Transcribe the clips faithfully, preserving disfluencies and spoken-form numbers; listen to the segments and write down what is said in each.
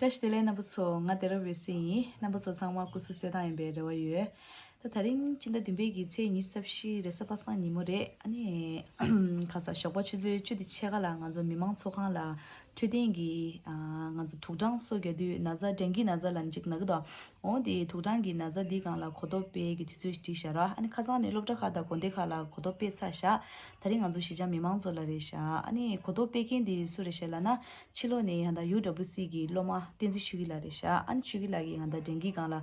བཀྲ་ཤིས་བདེ་ལེགས་རྣམ་པ་ཚོ། ང་བདེ་རབ་རེ་སི་ཡིན། རྣམ་པ་ཚོ་ཚང་མ་སྐུ་གཟུགས་གསལ་ཐང་ཡིན་པའི་རེ་བ་ཡོད། ད་དེ་རིང་སྤྱི་ཟླ་བདུན་པའི་གི་ཚེས་ཉི་ཤུ་རྩ་བཞི་རེས་གཟའ་པ་སངས་ཉིན་མོ་རེད། ཨ་ནི་ཁ་སང་ཞོགས་པ་ཆུ་ཚོད་བཅུ་དང་ཕྱེད་ཀ་ལ་ང་ཚོ་མི་མང་ཚོགས་ཁང་ལ་འཕྲོད་བསྟེན་གྱི་ཨ་ང་ཚོ་དུག་སྦྲང་གསོ་རྒྱག་དུས་ན་ཚ་ཌེང་གི་ན་ཚ་ལབ་ཅིག་ན་གི་འདུག་འོ་དེ་དུག་སྦྲང་གི་ན་ཚ་འདི་སྒང་ལ་གོ་རྟོགས་སྤེལ་གྱི་དུས་ཚོད་ཅིག་བསྒྲིགས་བཞག་ར། ཨ་ནི་ཁ་སང་ནས་སློབ་གྲྭ་ཁག་དང་དགོན་སྡེ་ཁག་ལ་གོ་རྟོགས་སྤེལ་ཚར་བཞག་དེ་རིང་ང་ཚོ་གཞིས་ཆགས་མི་མང་ཚོ་ལ་རེད་བཞག་ཨ་ནི་གོ་རྟོགས་སྤེལ་མཁན་དེ་སུ་རེད་བཤད་ལབ་ན། ཕྱི་ལོགས་ནས་ཡང་ད་ཡུ་ཌབ་ལིའུ་སི་གི་སློབ་མ་བསྟན་འཛིན་ཆོས་སྐྱིད་ལགས་རེད་ཤག་ཨ་ནི་ཆོས་སྐྱིད་ལགས་ཀྱིས་ཡང་ད་ཌེང་གི་སྒང་ལ་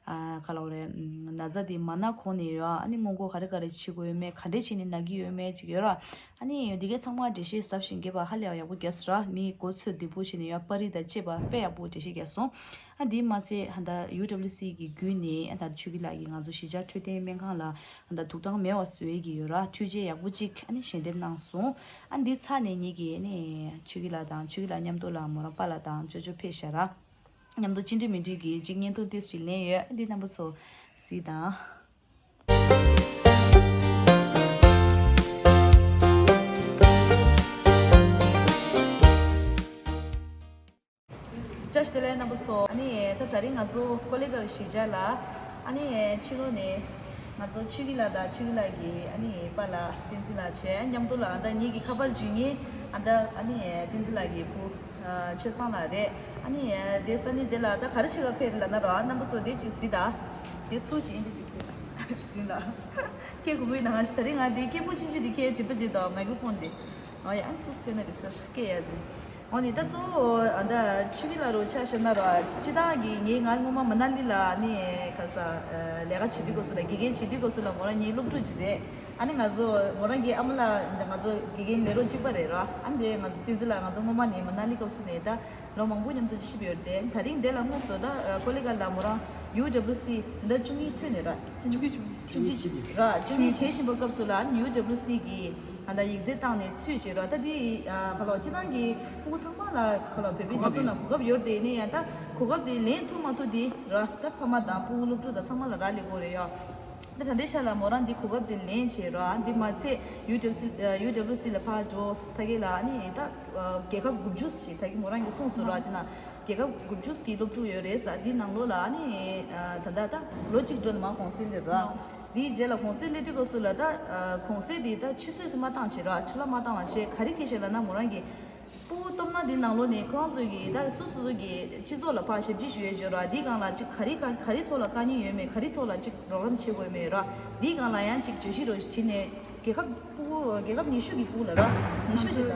ཨ་ག་ལབ་དགོས་རེད། ན་ཚ་དེ་མ་ན་གོང་ནས་ཡོད། ཨ་ནི་སྔོན་འགོག་ག་རེ་ག་རེ་བྱེད་དགོས་ཡོད་མེད། ག་འདྲས་བྱས་ནས་ན་གི་ཡོད་མེད་ཅིག་ཡོད་ར། ཨ་ནི་འདི་གའི་ཚང་མ་འགྲེལ་བཤད་ཟབ་ཞིང་རྒྱས་པ་ཧ་ལས་ཡག་པོ་རྒྱག་སོང་ར། མི་མགོ་ཚོས་བདེ་པོ་བྱས་ནས་ཡོད། པར་རིས་དང་བཅས་པ་དཔེ་ཡག་པོ་འགྲེལ་བཤད་རྒྱག་སོང་། ཨ་འདི་མ་ཚད་ད་ཡུ་ཌབ་ལིའུ་སི་གི་བརྒྱུད་ནས་ཨ་ད་ཆོས་སྐྱིད་ལགས་ཀྱིས་ང་ཚོ་གཞིས་ཆགས་འཕྲོད་བསྟེན་སྨན་ཁང་ལ་ཨ་ད་དུག་སྦྲང་མེད་པ་བཟོ་ཡས་ཀྱི་ཡོད་ར། འཕྲུལ་ཆས་ཡག་པོ་ཅིག་ཨ་ནི་ཞལ་འདེབས་གནང་སོང་། ཨ་འདི་ཚར་ནས་ངེད་ཀྱིས་ནི་ཆོས་སྐྱིད་ལགས་དང་ཆོས་སྐྱིད་ལགས་མཉམ་དུ་ལ་མོ་རང་པཱ་ལགས་དང་ཅོ་ཅོ་ཕེབས་ཤག་ར། མཉམ་དུ་ཅི་འདྲ་མི་འདྲ་གི་ཅིག་བརྙན་ཐུང་ཏོག་ཙམ་ཞིག་ལེན་ཡོད། འདི་རྣམ་པ་ཚོ་གཟིགས་དང་། བཀྲ་ཤིས་བདེ་ལེགས་རྣམ་པ་ཚོ། ཨ་ནི་ད་དེ་རིང་ང་ཚོ་ཀོ་ལི་གྷལ་གཞིས་ཆགས་ལ། ཨ་ནི་ཕྱི་ལོགས་ནས་ང་ཚོ་ཆོས་སྐྱིད་ལགས་དང་ཆོས་སྐྱིད་ལགས་ཀྱི་ཨ་ནི་པཱ་ལགས་བསྟན་འཛིན་ལགས་བྱས། མཉམ་དུ་ལ་ཨ་ད་ངེད་ཀྱི་ཁ་པར་འཇུས་མཁན་ཨ་ད་ཨ་ནི་བསྟན་འཛིན་ལགས་ཀྱི་བུ་ཆོས་བཟང་ལགས་རེད། ཨ་ནི་དེ་ས་གནས་དེ་ལ་ད་ག་རེ་བྱེད་ག་ཕེབས་རེད་ལབ་ན་རོ། ཨ་རྣམ་པ་ཚོ་དེ་ཅིག་གཟིགས་དང་། དེ་སུ་ཅིག་ཨིན་དེ་ཅིག་ཕེབས་དང་། དེ་ལ་སྐད་གོ་གི་ན་ང་ཞིག་དེ་རིང་ང་དེ་སྐད་པོ་ཆུང་ཆུང་དེ་ཁྱེད་བྱིས་པ་ཅིག་དང་མའི་ཀྲོ་ཕོན་དེ། ཨོ་ཡ། ཨ་ཙི་སྤེ་ན་རེ་སར་སྐད་ཡ་ཟིན། འོ་ནི་ད་གཙོ་བོ་ཨ་ད་ཆོས་སྐྱིད་ལགས་རུ་ཆ་བཞག་ན་རོ། སྤྱི་བཏང་གི་ངས་ང་སྔོན་མ་མ་ན་ལི་ལ་ནི་ཁ་ས་ལས་ཀ་བྱེད་དུས་སྐབས་སུ་ལ་དགེ་རྒན་བྱེད་དུས་སྐབས་སུ་ལ་མོ་རང་ངའི་སློབ་ཕྲུག་ཅིག་རེད། ཨ་ནི་ང་ཚོ་མོ་རང་གི་ཨ་མ་ལགས་ང་ཚོ་དགེ་རྒན་ལས་རོགས་གཅིག་པ་རེད་རོ། ཨ་ནི་དེ་ང་ཚོ་བསྟན་འཛིན་ལགས་ང་ཚོ་སྔོན་མ་ནི་མ་ན་ལི་སྐབས་སུ་ནས་ད་ལོ་མང་པོ་མཉམ་དུ་གཤིབ་ཡོད་དེ། ད་རིང་དེ་ལ་དངོས་སུ་ད་ཀོ་ལི་གྷལ་ལ་མོ་རང་ཡུ་ཌབ་ལིའུ་སི་འཛིན་གྲྭ་བཅུ་གཉིས་ཐོན་ནས་ར། བཅུ་གཉིས་བཅུ་གཉིས་ར་བཅུ་གཉིས་བྱེད་བཞིན་པའི་སྐབས་སུ་ལ་ཨ་ནི་ཡུ་ཌབ་ལིའུ་སི་གི་ཨ་ད་ཡིག་ཚད་བཏང་ནས་ཚུད་བྱས་ར། ད་འདི་ཨ་ཁ་ལོ་སྤྱི་བཏང་གི་ཕྲུ་གུ་ཚང་མ་ལ་ཁ་ལོ་བོད་པའི་སྤྱི་ཚོགས་ནང་གོ་སྐབས་ཡོད་དེ་ནས་ཡང་ད་གོ་སྐབས་དེ་ལེན་ཐུབ་མ་ཐུབ་དེ་ར། ད་ཕ་མ་དང་ཕྲུ་གུ་སློབ་ཕྲུག་དང་ཚང་མ་ལ་རག་ལས་དགོས་རེད་ཡ། ད་ད་ལྟའི་ཆ་ལ་མོ་རང་འདི་གོ་སྐབས་དེ་ལེན་བྱས་ར། འདི་མ་ཚད་ཡུ་ཌབ་ལིའུ་སི་ཡུ་ཌབ་ལིའུ་སི་ལ་ཕར་འགྲོ་ཕ་གི་ལ་ཨ་ནི་ད་རྒྱལ་ཁབ་དགུ་བཅུ་ཞིག་ད་གི་མོ་རང་གིས་གསུངས་སོང་ར། འདི་ན་རྒྱལ་ཁབ་དགུ་བཅུ་གི་སློབ་ཕྲུག་ཡོད་རེད་ཟེར། འདི་ནང་ལོགས་ལ་ཨ་ནི་ད་ལྟ་ད་ལོ་གཅིག་འགྲོ་ལ་མ་གུང་སེང་སླེབས་ར། འདིའི་རྗེས་ལ་གུང་སེང་སླེབས་དུས་སྐབས་སུ་ལ་ད་གུང་སེང་འདི་ད་ཆུད་ཟོས་སུ་མ་བཏང་བྱས་ར། འཕྲོ་བརླག་མ་བཏང་བ་བྱས། ག་རེ་སྐད་ཆ་ལབ་ན་མོ་རང་གིས་ཕྲུ་གུ་སྟོབས་ན་འདི་ནང་ལོགས་ནས་ཁོ་རང་ཚོ་གི་ད་སོ་སོ་སོ་གི་སྤྱི་ཚོགས་ལ་ཕར་ཞབས་ཕྱི་ཞུ་ཡས་བྱོས་ར། འདི་སྒང་ལ་ཅིག་ག་རེ་ག་ག་རེ་ཐོག་ལ་དཀའ་ངལ་ཡོད་མེད། ག་རེ་ཐོག་ལ་ཅིག་རོགས་རམ་བྱེད་དགོས་མེད་ར། འདི་སྒང་ལ་ཡང་ཅིག་བརྗོད་གཞི་རོགས་བྱས་ནས་རྒྱལ་ཁབ་ཕྲུ་གུ་རྒྱལ་ཁབ་ཉི་ཤུ་གི་ཕྲུ་གུ་ལ་ར། ཉི་ཤུ་ཅིག་ལ་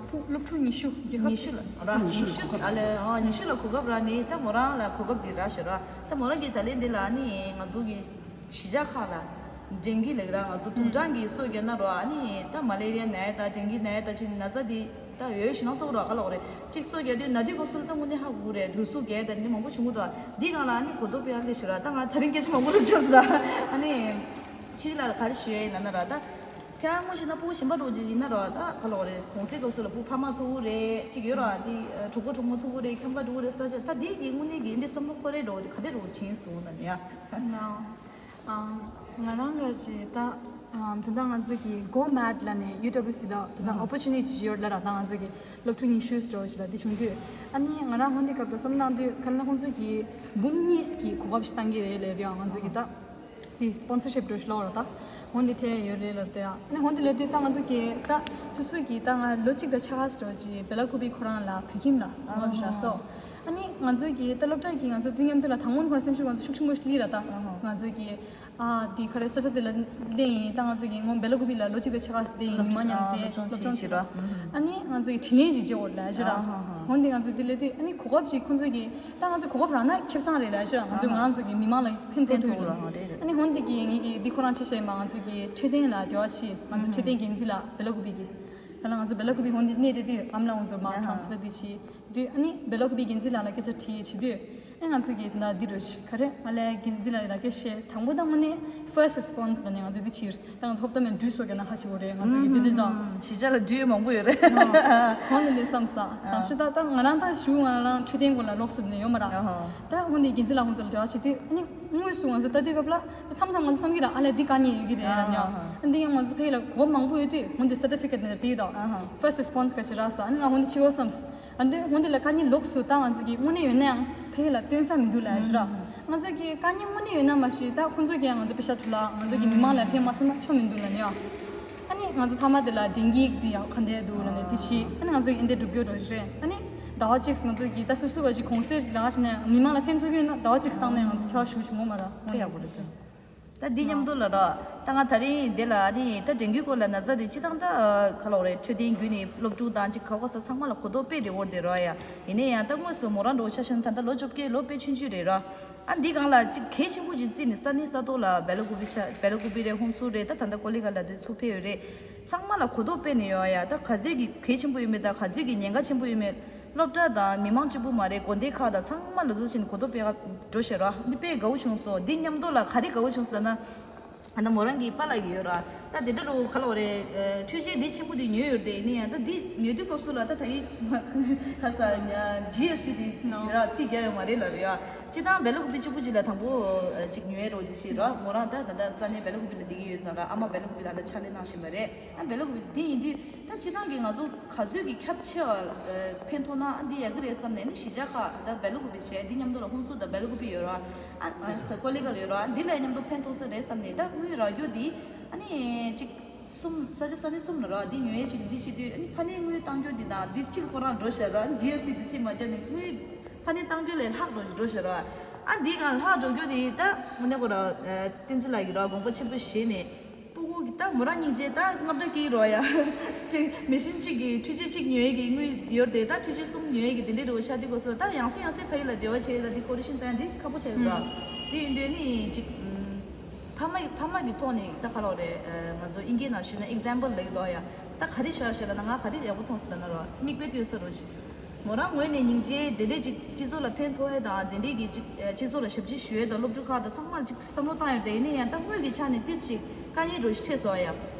ཕྲུ་སློབ་ཕྲུག་ཉི་ཤུ་རྒྱལ་ཁབ་ཉི་ཤུ་ལ་ར། ཉི་ཤུ་ཨ་ལེ་ཨ་ཉི་ཤུ་ལ་གོ་སྐབས་རག་ནི་ད་མོ་རང་ལ་གོ་སྐབས་འདི་རག་ཤག་ར། ད་མོ་རང་གིས་ད་ལན་འདི་ལ་ནི་ང་ཚོ་གི་གཞིས་ཆགས་ཁག་ལ་ཌེང་གི་ལབ་ར། ང་ཚོ་དུག་སྦྲང་གི་སྲོག་བསྐྱབ་ན་རོ། ཨ་ནི་ད་མ་ལེ་རི་ཡ་ན་ཡ་ད་ཌེང་གི་ན་ཡ་ད་ཅིག་ན་ཚ་འདི་ད་ཡོད་ཞེ་ན་ཚོགས་རོ་ག་ལ་འོ་རེད། ཅིག་སྲོག་བསྐྱབ་དུས་ན་དུས་སྐབས་སུ་ལ་ད་དངོས་གནས་ཧ་གོ་གི་རེད། དུག་སྲོག་རྒྱག་ད་འདི་མང་པོ་བྱུང་གི་འདུག་འདི་སྒང་ལ་ཨ་ནི་གོ་རྟོགས་སྤེལ་ཡ་ལས་ཞེ་ར། ད་ང་ད་རིང་སྐད་ཆ་མང་པོ་རུ་བརྗོད་སོང་ར། ཨ་ནི་ཆོས་སྐྱིད་ལགས་ལ་ག་རེ་ཞུ་ཡ་ཡིན་ལབ་ན་ར། ད་ཁྱེད་རང་དངོས་གཞི་ན་ཕྲུ་གུ་གཞན་པ་འདྲ་བོ་ཅིག་ཡིན་ན་ར། ད་ག་ལ་འོ་རེད། གུང་སེང་སྐབས་སུ་ལ་ཕྲུ་གུ་ཕ་མ་མཐོ་པོ་རེད་ཅིག་ཡོད་ར། འདི་གྲོགས་པོ་གྲོགས་མོ་མཐོ་པོ་རེད། ཁྱམས་ཁ་འདྲ་བོ་རེད། ས་ཆ་ད་འདི་གི་དངོས་གནས་ཀྱི་འདི་བསམ་བློ་འཁོར་རེད་འདྲ་བོ་ག་འདྲ་འདྲ་བོ་དྲན་སོང་ལབ་ན་ཡ། ང་ང་རང་ག་ཅིག་ད་ཨམ་ད་ལྟ་ང་ཚོ་གི་གོ་མེད་ལབ་ནས་ཡུ་ཌབ་ལིའུ་སི་ལ་ད་ལྟ་ཨོ་པོར་ཅུ་ནི་ཊི་ཅིག་ཡོད་ལབ་ར། ད་ང་ཚོ་གི་སློབ་ཕྲུག་ཉི་ཤུ་ཙམ་ཞིག་ལ་འདི་བྱུང་དུས་ཨ་ནི་ང་རང་ཧོན་དེ་སྐབས་དུ་བསམ་བློ་བཏང་དུས་ག་ལ་ཁོང་ཚོ་གི་འབུམ་གཉིས་ཀྱི་གོ་སྐབས་ཤིག་བཏང་གི་རེད་ལབ་རེད། ང་ཚོ་གི་ད་དེ་སི་པོན་སར་ཤིབ་འདྲ་ཞིག་ལབ་ར། ད་ཧོན་དེ་ཁྲལ་ཡོད་རེད་ལབ་དེ། ཨ་ནི་ཧོན་དེ་ལབ་དུས་ད་ང་ཚོ་གི་ད་སོ་སོ་གི་ད་ང་ལོ་གཅིག་དང་ཕྱེད་ཀ་ཙམ་ཅིག་བེ་ལ་ཀུ་པི་ཁོ་རང་ལ་བོད་ཁྱིམ་ལ་གོ་སྐབས་ཤིག་རག་སོང་། ཨ་ནི་ང་ཚོ་གི་ད་སློབ་གྲྭ་གི་ང་ཚོ་འདི་མཉམ་དུ་ལ་དང་པོ་ཁོ་རང་སེམས་ཤུགས་ང་ཚོ་ཤུགས་ཆེན་པོ་ཞིག་སླེབས་ར། ད་ང་ཚོ་གི་ཨ་འདི་ག་རེ་ས་ཆ་དེ་ལ་སླེབས་ཡིན། ད་ང་ཚོ་གི་སྔོན་བེ་ལ་ཀུ་པི་ལ་ལོ་གཅིག་དང་ཕྱེད་ཀ་ཙམ་བསྡད་ཡིན། མི་མང་མཉམ་དུ་སློབ་སྦྱོང་བྱས་ར། ཨ་ནི་ང་ཚོ་གི་དྲིན་ལན་ཞིག་འཇལ་དགོས་ལབ་ཞུ་ར། ཧོན་དེ་ང་ཚོ་དེ་ལབ་དུས་ཨ་ནི་གོ་སྐབས་ཅིག་ཁོང་ཚོ་གི་ད་ང་ཚོ་གོ་སྐབས་རག་ན་ཁེ་བཟང་རེད་ལབ་ཞུ་ར། ང་ཚོ་ང་རང་ཚོ་གི་མི་མང་ལ་ཕན་ཐོགས་ཐུབ་རེད། ཨ་ནི་ཧོན་དེ་གི་ངེད་ཀྱི་འདི་ཁོ་རང་ཆེ་ཤོས་མ་ང་ཚོ་གི་འཕྲོད་བསྟེན་ལ་འབྲེལ་བ་བྱས། ང་ཚོ་འཕྲོད་བསྟེན་འགན་འཛིན་ལགས་བེ་ལ་ཀུ་པི་གི་ད་ལ་ང་ཚོ་བེ་ལ་ཀུ་པི་ཧོན་དེ་གནས་བསྡད་དུས་ཨ་མ་ལགས་ང་ཚོ་མ་ཊ་རན་སི་ཕར་དེ་བྱས་དུས་ཨ་ནི་བེ་ལ་ཀུ་པི་འགན་འཛིན་ལགས་ལ་སྐད་ཆ་དྲིས་བྱས་དུས། ང་ཚོ་གི་དེ་ན་འདི་རུ་ཤི་ཁ་རེ་ང་ལས་གིན་ཟི་ལ་ལ་ཀེ་ཤེ་དང་པོ་དང་མ་ནི་first response ད་ནི་ང་ཚོ་འདི་ཕྱིར་ད་ང་ཚོ་ཧོབ་ཏ་མེན་འདྲུས་སོ་ག་ན་ཧ་ཆི་བོ་རེད། ང་ཚོ་གི་འདི་འདི་དང་ཞི་ཅ་ལ་འདྲུས་མང་པོ་ཡོད་རེད། ཧོ་ནི་ནི་བསམ་ས་དང་ཤི་ད་ད་ང་རང་ད་ཞུ་ང་རང་འཕྲོད་བསྟེན་སྐོར་ལ་ལོགས་སུ་ནི་ཡོད་མ་ར། ད་ཧོ་ནི་གིན་ཟི་ལ་ཧོན་ཚོ་ལ་དྲི་བ་ཆི་དུས་ནི་དངོས་སུ་ང་ཚོ་ལྟ་དུས་སྐབས་ལ་མཚམས་མཚམས་ང་ཚོ་བསམ་གི་ར་ཨ་ལས་འདི་དཀའ་ངལ་ཡོད་གི་རེད་ཡ་ཉོ། འདི་ཡང་ང་ཚོ་ཕེ་ལ་གོ་མང་པོ་ཡོད་དུས་ཧོན་འདི་certificate་ནི་དྲིས་དོ། first response ག་ཆི་ར་ས་ཨ་ནི་ང་ཧོན་འདི་ཆི་བོ་བསམ། ཨ་འདི་ཧོན་འདི་ལ་དཀའ་ངལ་ལོགས་སུ་ད་ང་ཚོ་གི་དངོས་གནས་ཡོད་ན་ཡང་ཕེ་ལ་སྟོན་ས་མི་འདུག་ལ་ཡ་ཤི་ར། ང་ཚོ་གི་དཀའ་ངལ་དངོས་གནས་ཡོད་ན་མ་ཤི་ད་ཁོང་ཚོ་གི་ང་ཚོ་པེ་ཤ་ཐུ་ལ་ང་ཚོ་གི་མི་མང་ལ་ཕེ་མ་ཐུབ་ན་ཆོ་མི་འདུག་ལ་ནི་ཡ། ཨ་ནི་ང་ཚོ་ཐ་མ་དེ་ལ་འབྲེལ་འགིག་འདི་ཡང་ག་འདྲས་འདུག་ལ་ནི་དེ་ཤི་ཨ་ནི་ང་ཚོ་གི་ཨིན་དེ་སྒྲུབ་རྒྱུ་རོ་ཤི་རེད། ཨ་ནི་ཟླ་བ་གཅིག་ང་ཚོ་གི་ད་སུ་སུ་བ་ཞིག་གོང་སེ་ལ་ཤི་ནས་མི་མང་ལ་ཕན་ཐོགས་ཀྱི་ཡོད་ན་ཟླ་བ་གཅིག་སྟེང་ནས་ང་ཚོ་ཁྱོ་ཞུ་ཆུང་མོ་མ་ར་ཕེ་ཡག་པོ་རེད་ཟེར། ད་འདི་མཉམ་དུ་ལ་ར། ད་ང་དེ་རིང་འདི་ལ་ནི་ད་འབྲེལ་འགུལ་སྐོར་ལ་ན་ཚ་དེ་སྤྱི་བཏང་ད་ག་ལ་རེད། འཕྲོད་བསྟེན་བརྒྱུད་ནས་སློབ་ཕྲུག་དང་ཅིག་ག་གོ་ས་ཚང་མ་ལ་གོ་རྟོགས་སྤེལ་དེ་འོར་དེ་ར་ཡ། ཡིན་ནའི་ཡང་ད་དངོས་སུ་མོ་རང་འགྲོ་ཆ་ཤན་ད་ད་ལོ་བཅོ་བརྒྱད་ལོ་དཔེ་ཆུང་ཆུང་རེད་ར། ཨ་འདི་སྒང་ལ་ཅིག་གལ་ཆེན་པོ་ཅིག་བརྩིས་ནས་ས་གནས་ས་ཐོག་ལ་སྦེ་ལ་ཀུ་པི་ཆ་སྦེ་ལ་ཀུ་པི་རེད། ཧུན་སུར་རེད། ད་ད་ལྟ་ཀོ་ལི་གྷལ་ལ་དུས་ཚུགས་ཕེབས་ཡོད་རེད། ཚང་མ་ལ་གོ་རྟོགས་སྤེལ་ནས་ཡོད་ཡ། ད་ག་ཚད་ཀྱི་གལ་ཆེན་པོ་ཡོད་མེད་དང་ག་ཚད་ཀྱི་ཉེན་ཁ་ཆེན་པོ་ཡོད་མེད། སློབ་གྲྭ་དང་མི་མང་གཅིག་པུ་མ་རེད། དགོན་སྡེ་ཁག་དང་ཚང་མ་ལ་འདུག་བཞིན་གོ་རྟོགས་སྤེལ་ག་འགྲོ་ཤེས་རོགས། འདི་དཔེ་དགའ་བོ་བྱུང་སོང་། འདི་མཉམ་དུ་ལ་ག་རེ་དགའ་བོ་བྱུང་སོང་ལབ་ན། ཨ་ད་མོ་རང་གི་པཱ་ལགས་ཀྱི་ཡོད་ར། ད་དེ་འདྲ་རུ་ག་ལ་བ་རེད། འཕྲུལ་ཆས་འདི་ཆེན་པོ་འདི་ཉོས་ཡོད་དེ་ནི་ཡང་ད་འདི་ཉོས་དུས་སྐབས་སུ་ལ་ད་ད་ཡིན་ཁ་ས་ཇི་ཨེས་ཊི་འདི་ར་རྩིས་རྒྱག་ཡོད་མ་རེད་ལབ་རེད་ཡ། སྤྱི་བཏང་སྦེ་ལ་ཀུ་པི་གཅིག་པུ་གཅིག་ལ་དང་པོ་གཅིག་ཉོས་རོགས་གཅིག་བྱེད་རོགས། མོ་རང་ད་ད་ད་ས་གནས་སྦེ་ལ་ཀུ་པི་ལ་བསྡད་ཀྱི་ཡོད་ཙང་ར། ཨ་མ་སྦེ་ལ་ཀུ་པི་ལ་ད་ཕྱག་ལས་གནང་བཞིན་པ་རེད། ཨ་སྦེ་ལ་ཀུ་པི་འདི་ཡིན་དུས་ད་སྤྱི་བཏང་གི་ང་ཚོ་ག་ཚོད་ཀྱི་ཁྱབ་ཆེ་བ་ཕན་ཐོགས་ན་ཨ་འདི་ཡག་གི་རེད་བསམ་ནས་ནི་གཞིས་ཆགས་ཁག་ད་སྦེ་ལ་ཀུ་པི་བྱས་འདི་མཉམ་དུ་ལ་ཧུན་སུར་ད་སྦེ་ལ་ཀུ་པི་ཡོད་རོགས། ཨ་ཨ་ཀོ་ལི་གྷལ་ཡོད་རོགས། ཨ་འདི་ལ་མཉམ་དུ་ཕན་ཐོགས་ས་རེད་བསམ་ནས་ད་དངུལ་རག་རྒྱུ་འདི་ཨ་ནི་གཅིག་གསུམ་ས་ཆ་ས་ནི་གསུམ་ལ་ར། འདི་ཉོ་ཡས་ཞིག་འདི་བྱེད་དུས་ཨ་ནི་ཕ་ནས་དངུལ་བཏང་རྒྱུ་འདི་དང་འདི་གཅིག་ཁོ་རང་འགྲོ་ཤག་ར། ཇི་ཨེས་ཊི་འདི་ཚིག་མ་བརྒྱབ་ནས་དངུལ་ཕ་ནས་བཏང་རྒྱུ་ལས་ལྷག་འགྲོ་འགྲོ་ཤག་ར། ཨ་འདི་གང་ལྷག་འགྲོ་རྒྱུ་འདི་ད་དངོས་གནས་ཁོ་ར་བསྟན་འཛིན་ལགས་ཀྱིས་ར་དགོངས་པ་ཆེན་པོ་བཞེས་ནས་སྤུ་གུ་གི་ད་མོ་རང་སྙིང་རྗེ་ད་སྔ་དྲག་གི་རོ་ཡ། ཅིག་མེ་ཤིན་གཅིག་གི་འཕྲུལ་ཆས་གཅིག་ཉོ་ཡས་ཀྱི་དངུལ་ཡོད་དེ་ད་འཕྲུལ་ཆས་གསུམ་ཉོ་ཡས་ཀྱི་འདི་འདྲའི་རོ་ཤ་འདི་གོ་སོ་ད་ཡང་སེ་ཡང་སེ་ཕ་ཡུལ་ལ་འབྲེལ་བ་བྱས་ད་འདི་ཀོ་རེ་ཤན་བཏང་འདི་ཁག་པོ་བྱས་ཡོད་ར། འདི་ཡིན་དུས་ནི་ཅིག་ཕ་མ་ཕ་མ་གི་ཐོག་ནས་ད་ག་ལོག་རེད། ང་ཚོ་དབྱིན་སྐད་ནང་ཞུས་ན་ཨེག་ཛམ་པལ་ལབ་ཀྱི་འདུག་ཡ། ད་ག་རེ་བྱ་བྱེད་ལབ་ན་ང་ག་རེ་ཡག་པོ་མཐོང་སོང་ལབ་ན་རོ་མིག་དཔེ་སྟོན་ས་རོ་ཞིག་མོ་རང་ངོས་ནས་སྙིང་རྗེ་དེ་འདྲས་ཅིག་སྤྱི་ཚོགས་ལ་ཕན་ཐོགས་ཡ་དང་དེ་འདྲས་ཀྱི་ཅིག་སྤྱི་ཚོགས་ལ་ཞབས་ཕྱི་ཞུ་ཡ་དང་སློབ་ཕྲུག་ཁག་དང་ཚང་མར་ཅིག་བསམ་བློ་བཏང་ཡོད་དེ་ཡིན་ན་ཡང་ད་དངུལ་གྱི་ཆ་ནས་ཏིས་ཅིག་དཀའ་ངལ་རོ་ཞིག་འཕྲད་སོང་ཡ།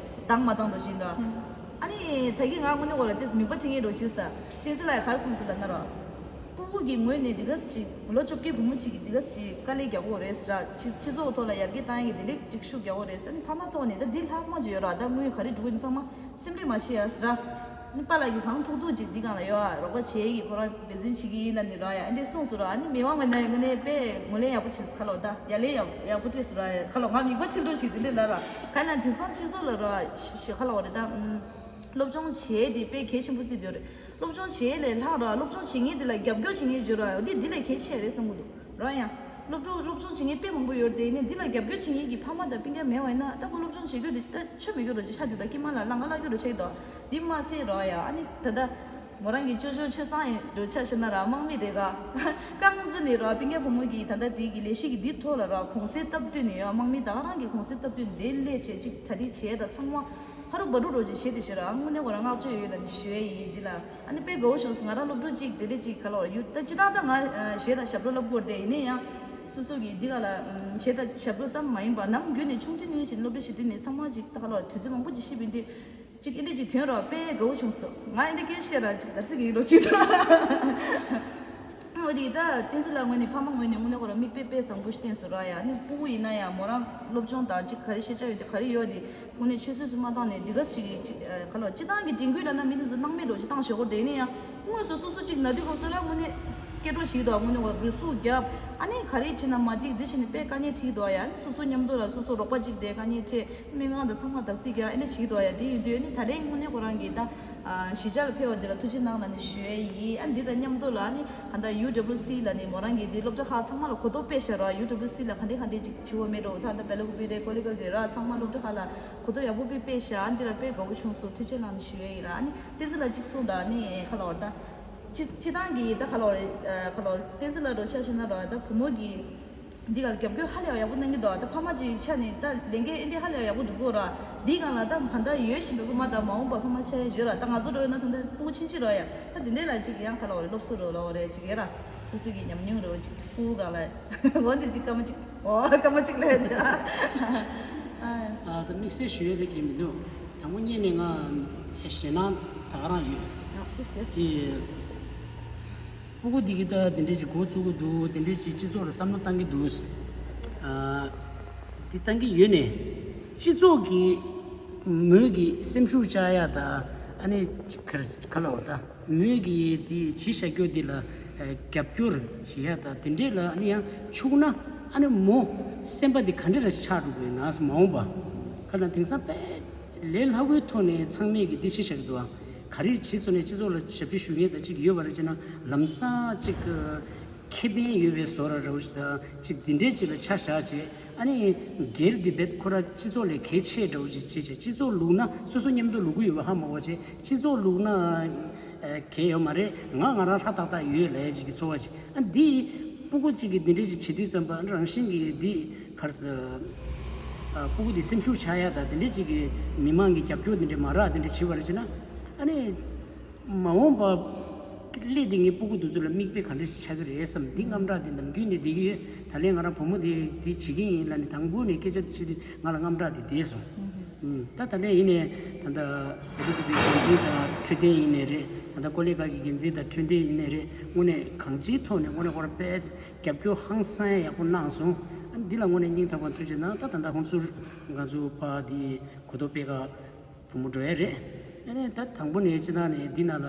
དང་མ་དང་རོ་ཞིག་འདྲ། ཨ་ནི་ད་གིན་ང་དངོས་གནས་ཁོ་ལ་ཏིས་མིག་དཔེ་ཁྲིད་མཁན་རོ་ཞིག་ས་བསྟན་འཛིན་ལགས་ག་རེ་གསུངས་སོང་ལབ་ན་རོ། སྤུ་གུ་གི་ངོས་ནས་འདི་ག་ཅིག་ལོ་བཅོ་བརྒྱད་བུ་མོ་གཅིག་གིས་འདི་ག་ཅིག་དཀའ་ལས་རྒྱག་གོ་རེད་ཟེར་ར། སྤྱི་སྤྱི་ཚོགས་ཐོག་ལ་ཡར་རྒྱས་བཏང་ཡག་གི་འདི་ལས་ཅིག་ཤུགས་རྒྱག་གོ་རེད་ཟེར་ནི་ཕ་མ་ཐོག་ནས་ད་འདི་ལྷག་མ་ཅིག་ཡོད་ར། ད་དངུལ་ག་རེ་འགྲོ་གི་ཚང་མ་སེམས་ཁྲལ་མ་བྱེད་ཡ་ཟེར་ར། ནི་པཱ་ལགས་ཀྱིས་གང་ཐུབ་ཐུབ་ཅིག་འདི་སྒང་ལ་ཡོད་ཨ་རོགས་པ་བྱེད་ཡག་གི་ཁོ་རང་འབད་བརྩོན་བྱེད་ཀྱི་ཡིན་ལབ་ནི་ར་ཡ། ཨ་འདི་གསུངས་སོང་ར། ཨ་ནི་མི་དབང་མེད་ན་ཡ་དངོས་གནས་དཔེ་ངོས་ལེན་ཡག་པོ་བྱེད་ཁ་ལོ་ད་ཡ་ལེན་ཡག་ཡག་པོ་སྤྲད་སོང་ར་ཡ། ཁ་ལོ་ང་མིག་དཔེ་ཁྲིད་འགྲོ་ཞིག་འདི་འདྲ་ལ་ར་ག་ན་དེང་སང་སྤྱི་ཚོགས་ལ་ར་ཞི་ཁ་ལོ་རེད་ད། སློབ་སྦྱོང་བྱེད་དེ་དཔེ་གལ་ཆེན་པོ་བརྩིས་ཡོད་རེད། སློབ་སྦྱོང་བྱེད་ལས་ལྷག་ར་སློབ་སྦྱོང་བྱེད་མཁན་དེ་ལ་རྒྱབ་སྐྱོར་བྱེད་མཁན་བརྗོད་ར་འདི་འདི་ལས་གལ་ཆེ་རེད་བསམ་གི་འདུག་ར། ཡང་སློབ་ཕྲུག་སློབ་སྦྱོང་བྱེད་མཁན་དཔེ་མང་པོ་ཡོད་རེད་དེ་ཡིན་ནའི་འདི་ལ་རྒྱབ་སྐྱོར་བྱེད་མཁན་གྱི་ཕ་མ་དང་སྤུན་ཀྱག་མེད་པ་ཡིན་ན་ད་ཁོ་སློབ་སྦྱོང་བྱེད་རྒྱུ་དེ་ད་ཆོ་མེད་རྒྱུ་རོ་ཅིག་ཆགས་འདུག་ད་སྐྱེས་མ་ལ་ལ་ང་ལ་རྒྱུ་རོ་ཆགས་འདུག་འདི་མ་ཟད་ར་ཡ་ཨ་ནི་ད་ལྟ་མོ་རང་གི་ཅོ་ཅོ་ཆོས་བཟང་ཡིན་རོ་ཆ་ཤེས་ན་ར་དམག་མི་རེད་ར། རྐང་བཙུན་ནས་ར་སྤུན་ཀྱག་བུ་མོ་གི་ད་ལྟ་དེ་གི་ལས་གཞི་གི་འདི་ཐོག་ལ་ར་གུང་སེང་སྟབས་བསྟུན་ནས་ཡ་དམག་མི་ད་ག་རང་གི་གུང་སེང་སྟབས་བསྟུན་དེ་ལས་བྱེད་ཅིག་གྲ་སྒྲིག་བྱེད་ད་ཚང་མ། ཧ་རུ་བ་རུ་རོ་ཅིག་བྱེད་དེ་ཤི་ར་ཨ་དངོས་གནས་ཁོ་རང་བསྔགས་བརྗོད་ཡོད་ལ་ནི་ཞུ་ཡས་ཡིན་འདི་ལ། ཨ་ནི་དཔེ་དགའ་བོ་བྱུང་སོང་། ང་རང་སློབ་ཕྲུག་གཅིག་དེ་འདྲས་ཅིག་ག་ལ་བར་ཡོད་ད་ཅི་ད་ད་ང་གཞས་དང་ཞབས་བྲོ་སློབ་དགོས་དེ་ཡིན་ནའི་ཡང་སོ་སོ་གི་འདི་ག་ལ་གཞས་དང་ཞབས་བྲོ་ཙམ་མ་ཡིན་པ་ནམ་རྒྱུན་ནས་ཆུང་དུས་ནས་བཞིན་སློབ་གྲྭ་བཞི་དུས་ནས་ཚང་མ་ཅིག་ད་ག་ལ་བར་དུས་ཚོད་མང་པོ་ཅིག་ཤི་བིན་དུས་ཅིག་ཨེ་འདྲས་ཅིག་ཐོན་རོགས་དཔེ་དགའ་བོ་བྱུང་སོང་། ང་ཨེ་འདྲས་སྐད་བཤད་ར་ཅིག་དར་སི་གི་ཡིན་རོགས་ཅིག་ད། འོ་དེ་ད་བསྟན་འཛིན་ལགས་ངོས་ནས་ཕ་མ་ངོས་ནས་དངོས་གནས་ཁོ་རང་མིག་དཔེ་དཔེ་བཟང་པོ་ཞིག་བསྟན་སོང་ར་ཡ། ནི་སྤུ་གུ་ཡིན་ན་ཡང་མོ་རང་སློབ་སྦྱོང་དང་ཅིག་ག་རེ་ཤེས་བྱ་ཡོད་དེ་ག་རེ་ཡོད་དེ་དངོས་གནས་ཆུད་ཟོས་སུ་མ་བཏང་ནས་འདི་ག་ཞིག་གི་ཅིག་ཁ་ལོ་སྤྱི་བཏང་གི་དྲན་སྐུལ་ལབ་ན་མི་དེ་ཚོ་སྣང་མེད་འགྲོ་ཞིག་བཏང་ཞོག་གོ་དེ་ནས་ཡང་དངོས་སུ་སོ་སོ་ཅིག་ན་དུས་སྐབས་སུ་ལ་དངོས་གནས་སྐྱེ་འགྲོ་ཞིག་དང་དངོས་གནས་བ་རུས་སུ་རྒྱབ་ཨ་ནི་ག་རེ་བྱེད་ན་མ་འགྲིག་འདི་བྱེད་ནས་དཔེ་དཀའ་ངལ་འཕྲད་འདུག་ཡ། ཨ་ནི་སོ་སོ་མཉམ་དུ་ལ་སོ་སོ་རོགས་པ་ཅིག་དེ་དཀའ་ངལ་འཕྲད་སྨན་ཁང་དང་ཚང་མ་བརྡབ་གསིག་རྒྱག་ཨ་ནི་བྱེད་འདུག་ཡ། དེ་ཡིན་དུས་ཨ་ནི་ད་རེས་དངོས་གནས་ཁོ་རང་གིས་ད། གཞིས་ཆགས་ལ་ཕེབས་པ་འདི་ལ་ཐུགས་རྗེ་གནང་ལབ་ནས་ཞུ་ཡས་ཡིན། ཨ་འདི་དང་མཉམ་དུ་ལ་ནི་ད་ལྟ་ཡུ་ཌབ་ལུ་སི་ལ་ནི་མོ་རང་གིས་འདི་སློབ་གྲྭ་ཁག་ཚང་མ་ལ་གོ་རྟོགས་སྤེལ་ཤག་ར། ཡུ་ཌབ་ལུ་སི་ལ་ག་འདྲས་ག་འདྲས་ཅིག་བྱེད་འོ་མེད་འགྲོ་ད་ལྟ་སྦེ་ལ་ཀུ་པི་རེད་ཀོ་ལི་གལ་རེད་ར་ཚང་མ་སློབ་གྲྭ་ཁག་ལ་གོ་རྟོགས་ཡག་པོ་སྤེལ་སྤེལ་ཤག་ཨ་འདི་ལ་དཔེ་དགའ་བོ་བྱུང་སོང་ཐུགས་རྗེ་གནང་ནས་ཞུ་ཡས་ཡིན་ར། ཨ་ནི་བསྟན་འཛིན་ལ་གཅིག་གསུངས་དང་ནི་ཁ་ལོ་བ་ད་སྤྱི་སྤྱི་བཏང་གི་ད་ཁ་ལོ་རེད་ཁ་ལོ་བསྟན་འཛིན་ལ་རོ་ཆ་ཤེས་ན་ར་ད་བུ་མོ་གི་འདི་ག་ལ་རྒྱབ་སྐྱོར་ཧ་ལས་ཡག་པོ་གནང་གི་འདུག་ད་ཕ་མ་ཅིག་ཆ་ནས་ད་ལས་འགན་ཨེ་འདི་ཧ་ལས་ཡག་པོ་འགྲུབ་གོ་ར། འདི་གང་ལ་ད་གང་ལྟར་ཡོད་བཞིན་པའི་ཕ་མ་དང་མ་འོངས་པ་ཕ་མ་ཆ་ཡ་ཡོད་ར། ད་ང་ཚོ་འགྲོ་ཡོད་ན་ད་ལྟ་སྤུ་གུ་ཆུང་ཆུང་ར་ཡ། ད་འདི་འདྲས་ལ་ཅིག་ཡང་ག་ལ་བ་རེད། སློབ་གསོ་རོ་ལ་བ་རེད་ཅིག་ཡོད་ར། སོ་སོ་གི་ཉམས་མྱོང་རོ་ཅིག་སྤུ་གུ་གང་ལ་འོ་འདི་ཅིག་སྐར་མ་ཅིག་འོ་སྐར་མ་ཅིག་ལས་ཅིག་ཨ། ད་དམིགས་བསལ་ཞུ་ཡ་དེ་གང་མི་འདུག་དང་པོ་ཉིད་ནས་ང་ཞེད་སྣང་ད་ག་རང་ཡོད། ཨ་ཏི་སེ། དེ། སྤུ་གུ་འདི་གི་ད་དེ་འདྲས་ཅིག་འགོ་བཙུགས་ཀྱི་འདུག་དེ་འདྲས་ཅིག་སྤྱི་ཚོགས་ལ་བསམ་བློ་བཏང་གི་འདུག་ཨ། འདི་བཏང་གི་ཡོད་ནས། སྤྱི་ཚོགས་ཀྱི་མོས་ཀྱི་སེམས་ཤུགས་བཅག་ཡ་ད། ཨ་ནི་ག་ག་ལ་བར་ད་མོས་ཀྱི་འདི་བྱེད་བཞག་རྒྱུ་འདི་ལ་རྒྱབ་སྐྱོར་བྱེད་ཡ་ད་དེ་འདྲས་ལ་ཨ་ནི་ཡང་ཆུག་ན། ཨ་ནི་མོ་སེམས་པ་འདི་ག་འདྲས་ལ་ཆགས་འགྲོ་དགོས་ན་མ་འོངས་པ་ག་ལ་དེང་སང་དཔེ་ལས་སླ་བོའི་ཐོག་ནས་ཚང་མས་ཀྱི་འདི་བྱེད་བཞག་གི་འདུག་ཨ། ག་རེ་བྱས་སོང་ནས་སྤྱི་ཚོགས་ལ་ཞབས་ཕྱི་ཞུ་མཁན་དང་གཅིག་ཡོད་པ་རེད་ཅེ་ན། ལམ་སང་གཅིག་ཁེ་ཕན་ཡོད་པའི་བཟོ་འདྲ་འདྲ་བོ་ཞིག་དང་གཅིག་འདི་འདྲས་ཅིག་ལ་ཆ་བཞག་བྱས། ཨ་ནི་སྒེར་འདི་བེད་ཁོ་ར་སྤྱི་ཚོགས་ལས་གལ་ཆེ་འདྲ་བོ་ཅིག་བྱས་བྱས། སྤྱི་ཚོགས་ལུགས་ན་སོ་སོ་མཉམ་དུ་ལུག་གི་ཡོད་པ་ཧ་མ་གོ་བྱས། སྤྱི་ཚོགས་ལུགས་ན་གལ་ཡོད་མ་རེད། ང་ང་རང་ལྷ་ཏག་ཏག་ཡོད་ལས་ཅིག་གི་ཚོར་བ་ཅིག་ཨ་འདི་སྤུ་གུ་གཅིག་གིས་འདི་འདྲས་ཅིག་བྱེད་དུས་ཙམ་པ་རང་བཞིན་གྱིས་འདི་ག་རེ་ཟེར། ཨ་སྤུ་གུ་འདི་སེམས་ཤུགས་ཆག་ཡ་དང་དེ་འདྲས་ཅིག་གི་མི་མང་གི་རྒྱབ་སྐྱོར་འདི་འདྲས་མ་རག་འདི་འདྲས་བྱེད་པ་རེད་ཅེ་ན། ཨ་ནི་མ་འོངས་པ་སླེབས་དེ་ངའི་སྤུ་གུ་འདི་ཚོ་ལ་མིག་དཔེ་ག་འདྲས་ཆགས་ཀྱི་རེད་བསམ། འདི་དངངས་སྐྲག་འདི་ནམ་རྒྱུན་ནས་བསྡད་ཀྱི་ཡོད། ད་ལན་ང་རང་བུ་མོ་དེ་འདི་བྱེད་ཀྱི་ཡིན་ལབ་ནས་དང་པོ་ནས་སྐད་ཆ་འདི་བཤད་དུས་ང་ལ་དངངས་སྐྲག་འདི་བསྡད་སོང་། ད་ད་ལན་ཡིན་ནས་ད་ལྟ་བོད་ཀྱི་འགན་འཛིན་དང་འཕྲོད་བསྟེན་ཡིན་ནས་རེད། ད་ལྟ་ཀོ་ལི་གྷལ་གྱི་འགན་འཛིན་དང་འཕྲོད་བསྟེན་ཡིན་ནས་རེད། དངོས་གནས་གང་ཅིའི་ཐོག་ནས་དངོས་གནས་ཁོ་རང་དཔེ་རྒྱབ་སྐྱོར་ཧང་སང་ཡག་པོ་གནང་སོང་། ཨ་འདི་ལ་དངོས་གནས་སྙིང་ཐག་པ་ཐུགས་རྗེ་གནང་། ད་ད་ལྟ་ཁོང་ཚོ་ང་ཚོ་ཕ་དེ་གོ་ཐོག་པད་དཀར་བུ་མོ་འགྲོ་ཡ་རེད། ཨ་ནི་ད་དང་པོ་ནས་སྤྱི་བཏང་ནས་འདི་ནང་ལ་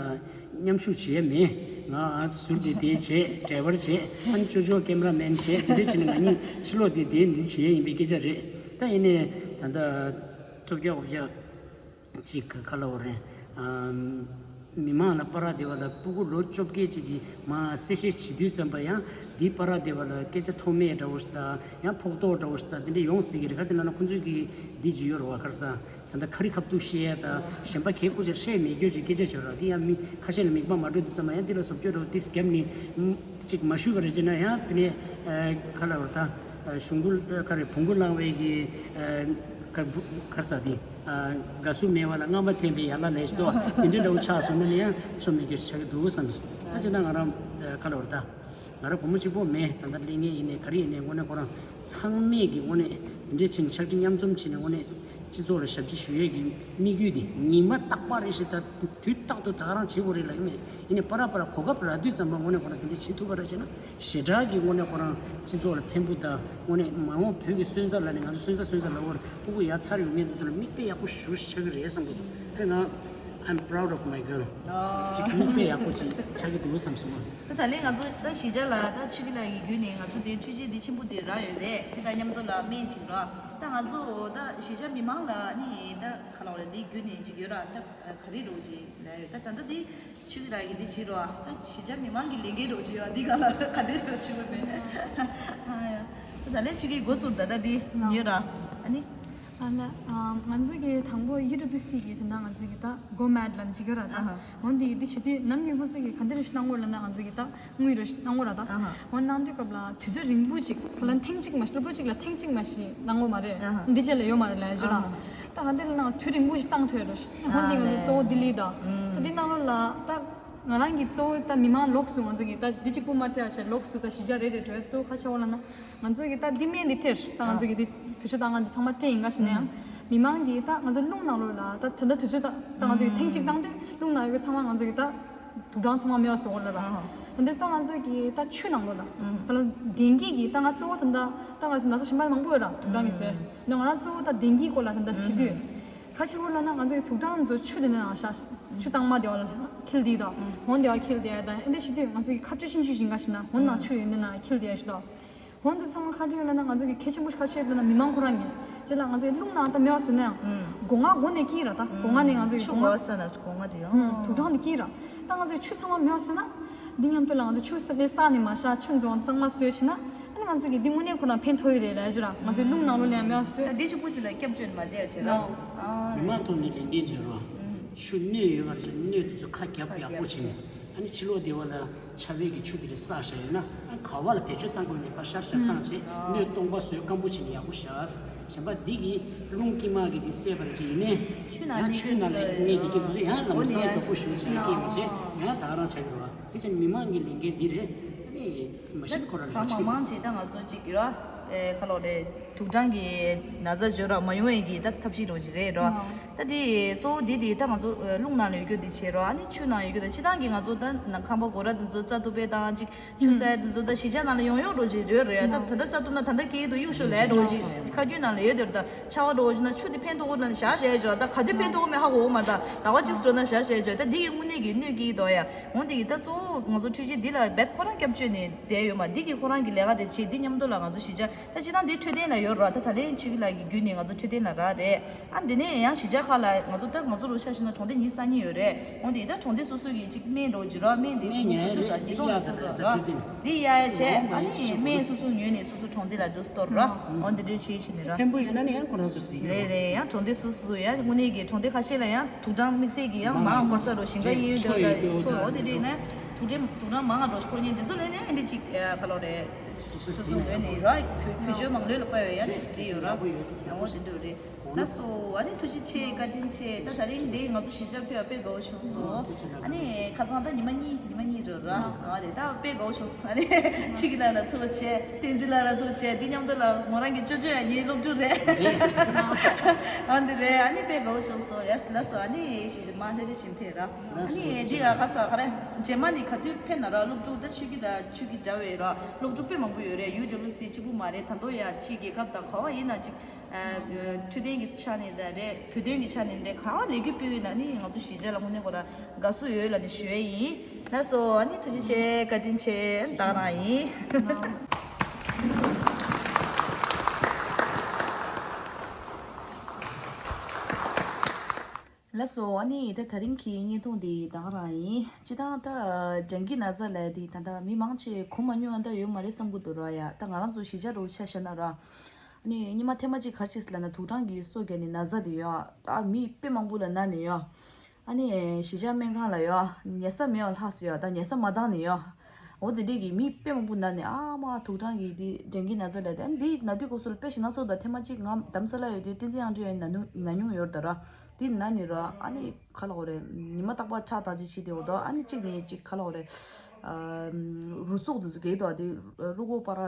མཉམ་ཞུགས་བྱེད་ཡ་མེད། ང་ཟུར་དེ་དེ་བྱེད། ཌ་རའི་ཝར་བྱེད། ཨ་ནི་ཅོ་ཅོ་ཀེམ་ར་མེན་བྱེད། དེ་འདྲ་བྱས་ནས་ང་གཉིས་ཕྱི་ལོགས་དེ་དེ་འདི་བྱེད་ཡ་ཡིན་པའི་སྐད་ཆ་རེད། ད་ཡིན་ནས་ད་ལྟ་ཐོབ་རྒྱག་འོབ་རྒྱག་ཅིག་གི་ཁ་ལ་འོ་རེད། ཨམ། མི་མང་ལ་པར་སྡེ་བ་ལ་སྤུ་གུ་ལོ་བཅོ་བརྒྱད་ཅིག་གིས་མ་གསལ་བཤད་བྱེད་དུས་ཙམ་པ་ཡང་འདིའི་པར་སྡེ་བ་ལ་སྐད་ཆ་མཐོ་དམན་འདྲ་བོ་ཞིག་དང་ཡང་ཕོག་ཐུག་འདྲ་བོ་ཞིག་དང་དེ་འདྲ་ཡོང་སྲིད་ཀྱི་རེད། ག་ཅི་ན་ན་ཁོང་ཚོས་ཀྱི་འདི་ཅི་ཡོད་རེད་བ། ཁར་ས་ད་ལྟ་ཁ་རི་ཁ་ཐུག་བཤད་ཡ་དང་གཞན་པ་གས་སྐུ་ཅར་བཤད་མེད་རྒྱུ་ཅིག་སྐད་ཆ་བྱོས་ར། དེ་ཡང་མི་ཁ་ཤས་ལ་མིག་མ་མ་འགྲོ་དུས་ཙམ་པ་ཡང་འདི་ལ་བཟོ་བཅོས་འདྲ་བོ་དེ་སྐྱབས་ནི་ཅིག་མ་ཞུས་པ་རེད་ཅེ་ན་ཡང་དེ་ནས་ཁ་ལ་འོ་ད་གཞུང་གུ་ཁ་རེ་བོང་གུ་བླངས་པའི་གི་ཁར་ས་དེ། དགའ་བསུ་མེད་པ་ལ་རྔམ་པ་འཐེན་པའི་ཡན་ལག་ལས་ཤི་ཏོ། དེ་འདྲའི་འདྲ་བོ་ཆགས་སོང་ན་ནི་ཡང་ཆོ་མེད་རྒྱུ་ཆགས་ཀྱི་འདུག་བསམ་སོང་། ད་ཅི་ན་ང་རང་ཁ་ལ་བར་ད་ང་རང་བུ་མོ་གཅིག་པོ་མེད། ད་ལྟ་ལས་ངན་ཡིན་ནའི་ག་རེ་ཡིན་ནའི་དངོས་གནས་ཁོ་རང་ཚང་མས་ཀྱི་དངོས་གནས་འདི་འདྲའི་ཕྱིན་ཆིས་ཕྱག་བྲིས་མཉམ་འཛོམས་བྱས་ནས་དངོས་གནས་སྤྱི་ཚོགས་ལ་ཞབས་ཕྱི་ཞུ་ཡས་ཀྱི་དམིགས་ཡུལ་འདི་ཉི་མ་རྟག་པར་རེ་ཞིག་ད་དུས་རྟག་ཏུ་ད་ག་རང་བྱེད་དགོས་རེད་ལབ་ཀྱི་མེད། ཡིན་ནའི་པ་ར་པ་ར་གོ་སྐབས་རག་དུས་ཙམ་པ་དངོས་གནས་ཁོ་རང་དེ་འདྲ་བྱེད་ཐུབ་པ་ར་བྱས་ན་ཞེ་དྲག་གི་དངོས་གནས་ཁོ་རང་སྤྱི་ཚོགས་ལ་ཕན་པོ་དང་དངོས་གནས་མ་འོངས་བོད་ཀྱི་སོན་རྩ་ལ་ནི་ང་ཚོ་སོན་རྩ་སོན་རྩ་ལ་འོར་སྤུ་གུ་ཡ་མཚར་ཡོང་མཁན་དེ་ཚོ་ལ་མིག་དཔེ་ཡག་པོ་ཞེ་པོ་ཆགས་ཀྱི་རེད་བསམ་གྱི་འདུག་ཨེ་ང་I'm proud of my girl། ཅིག་མིག་དཔེ་ཡག་པོ་ཅིག་ཆགས་ཀྱི་འདུག་བསམ་སོང་ང་། ད་ད་ལན་ང་ཚོ་ད་གཞིས་ཆགས་ལ་ད་ཆོས་སྐྱིད་ལགས་ཀྱི་བརྒྱུད་ནས་ང་ཚོ་དེ་འཕྲུལ་ཆས་འདི་ཆེན་པོ་དེ་རག་ཡོད་རེད། དེ་དང་མཉམ་དུ་ལ་སྨན་བྱིན་རོགས། ད་ང་ཚོ་ད་གཞིས་ཆགས་མི་མང་ལ་ནི་ད་ག་ལ་བ་ལ་འདི་བརྒྱུད་ནས་ཅིག་ཡོད་ར། ད་ག་རེ་རོགས་ཅིག་ལ་ཡོད། ད་ད་ལྟ་འདི་ཆོས་ཀྱི་ལགས་ཀྱིས་འདི་བྱེད་རོགས། ད་གཞིས་ཆགས་མི་མང་གི་ལས་འགན་རོགས་བྱེད་རོགས། འདི་ག་ལ་ག་འདྲས་རོགས་བྱེད་དགོས་མེད། ཨ་ཡ། ད་ད་ལན་ཆོས་ཀྱི་འགོ་ཚུགས། ད་ད་འདི་ཡོད་ར། ཨ་ནི། ཨ་ལ། ཨ་ང་ཚོ་གི་དང་པོ་ཡུ་ཌི་བི་སི་གི་དེ་འདྲ་ང་ཚོ་གི་ད་གོ་མེད་ལབ་ཅིག་ཡོད་ར། ད་ཨ་ཧ། འོན་ཏེ་འདི་བྱེད་དུས་ནམ་རྒྱུན་ཁོ་ཚོ་གི་ག་འདྲས་རེ་ཞིག་གནང་དགོས་ལབ་ན་ང་ཚོ་གི་ད་དངུལ་རེ་ཞིག་གནང་དགོས་ར། ད་ཨ་ཧ། འོན་གནང་དུས་སྐབས་ལ་དུས་ཚོད་རིང་པོ་ཅིག་ཁ་ལན་ཐེངས་གཅིག་མ་ཞིག་སློབ་ཕྲུག་གཅིག་ལ་ཐེངས་གཅིག་མ་ཞིག་གནང་དགོས་མ་རེད། ཨ་ཧ། འདི་བྱས་ལ་ཡོད་མ་རེད་ལབ་ཡ་ཅིག་ར། ཨ་ཧ། ད་ག་འདི་ལ་ནང་དུས་རིང་པོ་ཞིག་བཏང་ཐུབ་ཡ་རེད། འོན་ཏེ་ང་ཚོ་གཙོ་བོ་ལྡི་ལི་དང་། ཨ་ལས། ད་འདི་ནང་ལོགས་ལ་ད་ང་རང་གི་གཙོ་བོ་ད་མི་མང་ལོགས་སུ་ང་ཚོ་གི་ད་འདི་གཅིག་པུ་མ་སྤྲད་བྱས་ལོགས་སུ་ད་གཞིས་ཆགས་རེ་རེ་འགྲོ་ཡ་གཙོ་བོ་ག་ཆེ་བ་ལབ་ན་ང་ཚོ་གི་ད་འདི་སྨན་འདི་སྤྲད། ད་ང་ཚོ་གི་འདི་བེད་སྤྱོད་བཏང་ང་འདི་ཚང་མ་སྤྲད་ཡིན་ག་ཞིག་ན་ཡང་། ཨ་མི་མང་གི་ད་ང་ཚོ་རླུང་ནང་ལོགས་ལ་ད་ད་ལྟ་དུས་ཚོད་ད་ད་ང་ཚོ་གི་ཐེངས་གཅིག་བཏང་དུས་རླུང་ནང་ཡོད་པའི་ཚང་མ་ང་ཚོ་གི་ད་དུག་སྦྲང་ཚང་མ་མེད་པ་བཟོ་དགོས་ལབ་ར། ཨ་ཧ། ད་འདི་ད་ང་ཚོ་གི་ད་ཆུ་ནང་ལོགས་ལ་ཨ་ཧ། ད་ལ་ཌེང་གི་གི་ད་ང་གཙོ་བོ་ད་ད་ད་ང་ཚོ་ན་ཚ་གཞན་པ་མང་པོ་ཡོད་ར། དུག་སྦྲང་གི་བཟོས། ཨ་ཧ། ད་ང་རང་གཙོ་བོ་ད་ཌེང་གི་སྐོར་ལ་ད་ད་བྱེད་དུས། ཨ་ཧ། ཁ་ཆེ་བོ་ལ་ན་ང་ཚོ་གི་དུག་སྦྲང་ཚོ་ཆུ་དེ་ནང་བཞག་ཆུ་གཙང་མ་དེ་བ་ལ་འཁྱིལ་དེ་དང་། ཨ་ཧ། འོན་དེ་བ་འཁྱིལ་དེ་དང་ཨེ་འདྲ་བྱེད་དུས་ང་ཚོ་གི་ཁ་སྤྲོད་ཆུང་ཆུང་ཞིག་འགའ་ཞིག་ན་འོན་ན་ཨ་ཧ། ཆུ་ཡོད་འདི་ན་འཁྱིལ་དེ་ཞིག་དང་། འོན་ཏེ་ཚང་མ་ཁ་བྲལ་ལ་ན་ང་ཚོ་གི་གལ་ཆེན་པོ་ཁ་ཤས་ལ་ན་མི་མང་ཁོ་རང་གི་རྗེས་ལ་ང་ཚོའི་རླུང་ནང་ད་མེད་པ་བཟོས་ན་ཡང་། ཨུམ། སྒོ་ང་སྒོ་ནས་སྐྱིད་ར་ད་སྒོ་ང་ནས་ང་ཚོ་གི་ཆུ་སྒོ་ང་སྒོ་ས་ན་སྒོ་ང་དེ་ཡང་། ཨུམ། དུག་སྦྲང་དེ་སྐྱིད་ར། ད་ང་ཚོའི་ཆུ་ཚང་མ་མེད་པ་བཟོས་ན། འདི་མཉམ་དུ་ལ་ང་ཚོ་ཆུ་ས་ནས་ས་ནས་མ་ཤ་ཆུ་འཛོང་གཙང་མ་བཟོས་ཕྱིན་ན། ཨ་ནི་ང་ཚོ་གི་འདི་དངོས་གནས་ཁོ་རང་ཕན་ཐོགས་ཡི་རེད་ལ་ཞུ་ར། ང་ཚོའི་རླུང་ནང་ལོགས་ལ་ཡང་མེད་པ་བཟོས། ད་འདི་ཆུ་སྤུ་ཅིག་ལ་སྐྱབས་བཅོལ་མ་བསྡད་བྱས་ན། ནོ། ཨ་མི་མང་ཐོག་ནས་ལས་འགན་བྱེད་རོགས། ཨུམ། ཆུ་སྣོད་ཡོད་པ་ཞིག་སྣོད་དེ་ཚོ་ཁ་རྒྱབ་ཡག་པོ་བྱས་ནས། ཨ་ནི་ཕྱི་ལོགས་སྡེ་བ་ལ་ཆར་པའི་གི་ཆུ་དེ་རེ་བསགས་བཞག་ཡོད་ན། ཨ་ནི་ག་བ་ལ་བེད་སྤྱོད་བཏང་དགོས་ནས་ཕར་ཤར་ཤར་བཏང་བྱས། སྣོད་སྟོང་པ་བཟོས་སྐམ་པོ་བྱས་ནས་ཡག་པོ་བཞག་གཞན་པ་འདི་གི་རླུང་དཀྱིལ་མ་གི་འདི་བསད་པ་རེད་ཅེས་ཡིན་ནའི། ཆུ་ནང་ཡང་ཆུ་ནང་ལ་གནས་འདི་སྐྱེ་འདུག་ཡང་ལམ་སང་ཡག་པོ་ཞུ་བྱས་སྐྱེ་ཡོང་བྱས་ཡང་ད་ག་རང་ཆགས་ཀྱི་རེད་བ། དེ་ཚོ་མི་མང་གི་ལས་འགན་འདི་རེད། ཨ་ནི་མ་ཤེས་ཁོ་རང་ལ་གང་མང་མང་བྱས་ད་ང་ཚོ་གཅིག་གི་ར། ཨེ་ཁ་ལོ་རེད། དུག་སྦྲང་གི་ན་ཚ་འཇོ་ར་མ་ཡོང་བའི་གི་ད་ཐབས་ཤེས་རོགས་ཅིག་རེད་ར། ད་དེ་གཙོ་བོ་དེ་དེ་ད་ང་ཚོ་རླུང་ནང་ལ་ཡོད་རྒྱུ་དེ་བྱེད་ར། ཨ་ནི་ཆུ་ནང་ཡོད་རྒྱུ་དེ་སྤྱི་བཏང་གི་ང་ཚོ་ད་ནང་ཁང་པ་སྒོ་ར་དེ་ཚོ་རྩ་གཏུབ་པའི་དང་གཅིག་ཆུ་ཟ་དེ་ཚོ་ད་གཞིས་ཆགས་ནང་ལ་ཡོང་ཡོང་རོགས་ཅིག་རེད་རེད། ད་ད་ལྟ་རྩ་གཏུབ་ན་ད་ལྟ་སྐྱེ་ཡི་འདུག་གཡུག་ཤོག་ལས་རོགས་ཅིག་ཁ་རྒྱུན་ནང་ལ་ཡོད་དེ་ད་ཆར་པ་རོགས་ཅིག་ན་ཆུ་དེ་ཕན་ཐོགས་ན་བཞག་བཞག་འཇོ། ད་ག་དུས་ཕན་ཐོགས་མེད་ཧ་གོ་མ། ད་ཟླ་བ་གཅིག་འགྲོ་ན་བཞག་བཞག་འཇོ། ད་འདི་གི་དངོས་གནས་ཀྱི་གནོད་སྐྱེལ་དོ་ཡ། འོན་ཏེ་ད་གཙོ་བོ་ང་ཚོ་འཕྲུལ་ཆས་འདི་ལ་རྦད་ཁོ་རང་སྐྱབས་བཅོལ་ནས་བསྡད་ཡོད་མ། འདི་གིས་ཁོ་རང་གི་ལས་ཀ་དེ་བྱེད། འདི་མཉམ་དུ་ལ་ང་ཚོ་གཞིས་ཆགས་ད་སྤྱིར་བཏང་འདི་འཕྲོད་བསྟེན་ལ་ཡོད་ར། ད་ད་ལན་ཆུ་གི་ལ་གི་བརྒྱུད་ནས་ང་ཚོ་འཕྲོད་བསྟེན་ལ་རག་རེད། ཨ་འདི་ནས་ཡང་གཞིས་ཆགས་ཁག་ལ་ང་ཚོ་ད་ང་ཚོ་རུ་ཆ་བཞག་ན་གྲོང་སྡེ་ཉི་ཤུ་རྩ་གཉིས་ཡོད་རེད། འོན་ཏེ་ད་གྲོང་སྡེ་སོ་སོ་གི་ཅིག་སྨན་རོགས་ཅིག་ར། སྨན་འདི་སྨན་ཉོས་ཉི་ཤུ་རེད། རྩ་འདི་གཉིས་གཡར་སྟོང་ལ་ད་ལ་འཕྲོད་བསྟེན་འདི་གཡར་ཡ་བྱས། ཨ་ནི་སྨན་སོ་སོ་ཉོས་ནས་སོ་སོ་གྲོང་སྡེ་ལ་འདུག་སྟོར་ར། འོ་འདི་འདྲ་བྱེད་བཞིན་ནས་ར། ཕན་པོ་ཡོད་ན་ནི་ཡང་ཁོ་རང་ཚོ་གཟིགས་རེད་རེད། ཡང་གྲོང་སྡེ་སོ་སོ་ཡང་དངོས་གནས་ཀྱི་གྲོང་སྡེ་ཁ་ཤས་ལ་ཡང་དུག་སྦྲང་དམིགས་བསལ་གྱི་ཡང་མང་འཁོར་ས་རོ། ཞིང་ཁ་གཡས་གཡོན་དེ་ཚོ་འོ་དེ་འདྲས་ནས་དུག་སྦྲང་དུག་སྦྲང་མང་ང་འགྲོ་འཁོར་མཁན་དེ་ཚོ་ལས་ནས་འདི་གཅིག་ཁ་ལོ་རེད། སོ་སོ་སོ་སོ་ངོས་ནས་ར་བེད་སྤྱོད་མང་ལོས་ལ་དཔའ་བའི་ཡང་ཅིག་དེ་ཡོད་ར། ཡང་འོ་དེ་འདྲ་རེད། ལགས་སོ། ཨ་ནི་ཐུགས་རྗེ་ཆེ། བཀའ་དྲིན་ཆེ། ད་ད་རིང་འདི་ང་ཚོ་གཞིས་ཆགས་ཕེབས་པ་དཔེ་དགའ་བོ་བྱུང་སོང་། ཨ་ནི་ཁ་སང་ད་ཉི་མ་གཉིས་ཉི་མ་གཉིས་འགྲོ་ར། ཨ་དེ་ད་དཔེ་དགའ་བོ་བྱུང་སོང་། ཨ་ནི་ཆོས་སྐྱིད་ལགས་ལ་ཐུགས་རྗེ་ཆེ། བསྟན་འཛིན་ལགས་ལ་ཐུགས་རྗེ་ཆེ། འདི་མཉམ་དུ་ལ་མོ་རང་གི་ཅོ་ཅོ་ཡང་ངའི་སློབ་ཕྲུག་རེད། ཨ་འདི་རེད། ཨ་ནི་དཔེ་དགའ་བོ་བྱུང་སོང་། ཡ་ལགས་སོ། ཨ་ནི་ཞིག་མ་ལྷོད་ལྷོད་བཞིན་ཕེབས་ར། ཨ་ནི་འདི་ཡ་ཁ་ས་ཁ་རེ་རྗེས་མ་ནི་ག་དུས་ཕེབས་ན་ར། སློབ་ཕྲུག་ད་ཆོས་སྐྱིད་ད་ཆོས་སྐྱིད་འདྲ་བའི་ར་སློབ་ཕྲུག་དཔེ་མང་པོ་ཡོད་རེད། ཡུ་ཌབ་ལིའུ་སི་གཅིག་པུ་མ་རེད། ད་དུང་ཡ་ཕྱིའི་རྒྱལ་ཁབ་དང་ག་བ་ཡིན་ན་གཅིག་འཕྲོད་བསྟེན་གྱི་ཆ་ནས་ད་རེད། བོད་དོན་གྱི་ཆ་ནས་རེད། ག་བ་ལས་འགུལ་སྤེལ་ཡོད་ན་ནི་ང་ཚོ་གཞིས་ཆགས་ལ་དངོས་གནས་ཁོ་ར་དགའ་བསུ་ཡོད་ལ་ནི་ཞུ་ཡ་ཡིན། ལགས་སོ། ཨ་ནི་ཐུགས་རྗེ་ཆེ། བཀའ་དྲིན་ཆེ། ད་རང་ཡིན། ལགས་སོ། ཨ་ནི་ད་ད་རིང་གི་བརྙན་ཐུང་འདི་ད་ག་རང་ཡིན། སྤྱིར་བཏང་ད་ཌེང་གི་ན་ཚ་ལབ་དེ་ད་ལྟ་མི་མང་ཆེ་གོ་མ་མྱོང་ད་ཡོད་མ་རེད་བསམ་གི་འདུག་ར། ཡ་ད་ང་རང་ཚོ་གཞིས་ཆགས་རུ་ཆ་བཞག་ན་ར། ཨ་ནི་སྔོན་མ་ཐེངས་མ་གཅིག་ག་རེ་བྱས་ཟེར་ལབ་ན་དུག་སྦྲང་གི་སོ་བརྒྱབ་ནས་ན་ཚ་དེ་ཡོད། ད་མི་དཔེ་མང་པོ་ལ་ན་ནས་ཡོད། ཨ་ནི་གཞིས་ཆགས་སྨན་ཁང་ལ་ཡོད་ཉལ་ས་མེད་པ་ལྷག་སོ་ཡོད། ད་ཉལ་ས་མ་འདང་ནས་ཡོད། འོ་དེ་འདྲས་ཀྱི་མི་དཔེ་མང་པོ་ན་ནས་ཨ་མ་དུག་སྦྲང་གི་དེ་ཌེང་གི་ན་ཚ་ལབ་དེ། ཨ་ནི་དེ་ན་དུས་སྐབས་སུ་ལ་དཔེ་ཞེད་སྣང་ཚ་པོ། ད་ཐེངས་མ་གཅིག་ང་རྡ་རམ་ས་ལ་ཡོད་དུས་བསྟན་འཛིན་དབྱངས་སྒྲོན་ཡང་ན་མྱོང་ན་མྱོང་ཡོད་ད་ར། དེ་ན་ནི་ར་ཨ་ནི་ག་ལབ་དགོས་རེད། ཉི་མ་རྟག་པར་ཁྲག་དང་ཅིག་ཤི་དེ་འོ་དོ། ཨ་ནི་གཅིག་ནས་གཅིག་ག་ལབ་དགོས་རེད། ཨ་རུ་སུག་དེ་ཚོ་གས་དོ། དེ་རུ་ཁོག་པ་ར་